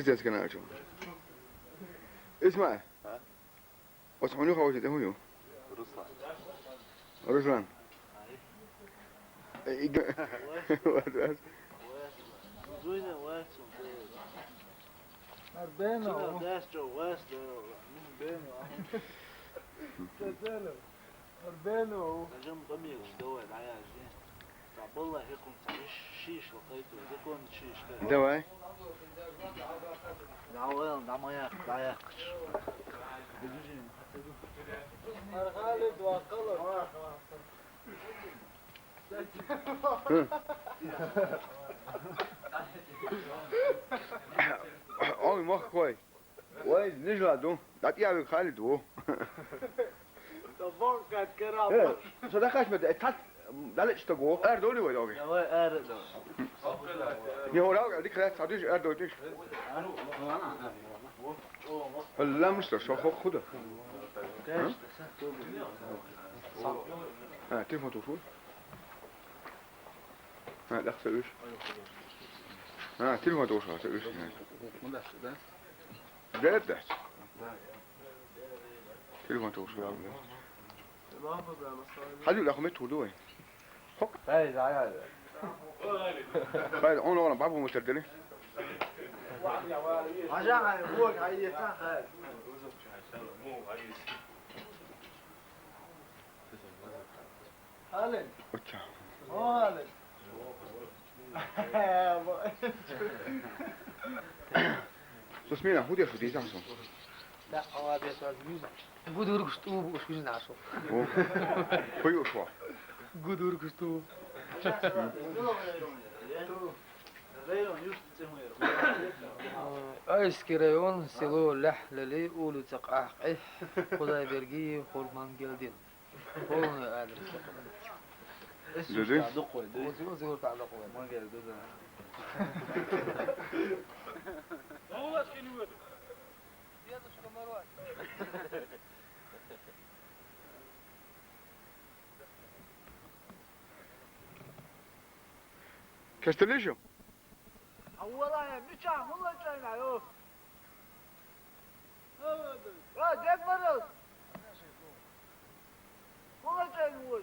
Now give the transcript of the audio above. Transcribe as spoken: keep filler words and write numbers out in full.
Здесь канал чё? Исмаил. А? Оцу хьуна юхавча тӀе хӀун ю? Руслан. Руслан. Ай. Э, и г-, вот, вот. Зуйна вац он. Арбено. Цуна дас чо вац да. Бено. Арбено. Хажам бамиеш давай, даяжи. Та балла хикун, та шиш, шиш, лакайту, закон шиш. Давай. Давай, дамая, даяхч. Аргали два кала. Ой, махкой. Вай, нижла ду. ДӀатӀаявиг Халид ву. Э, со дахаш мед, э, цат, далечтаг ву. Эр доли вай доги. Давай, эр до. Не, хора, дик хряц, садиш, эр дойдиш. Ламш, шо хо худа. А, телефон тушул. А, дахса уж. А, телефон тушул, са уж. Дердас. Телефон тушул. Хадил ахмет туду вай. Хок. Ай, зая. Хай, он, он, бабу мустер дели. Ажа, хай, вот, хай, это, хай. Ален. Уча. О, Ален. Со смена, худеш, худеш, сон. Да, ала бес аз юз. Гудург шту, уж юз нашел. О. Хуй ушла. Гудург шту. Айский район, село Ляхлели, улица Къахкъи, Худайберги, Хурмангелдин. Полный адрес. Дыды? Дедушка Мороз. Кестелишо? А вала я, мича, хула чайна, ё. А, Дед Мороз! Хула чайна, ё.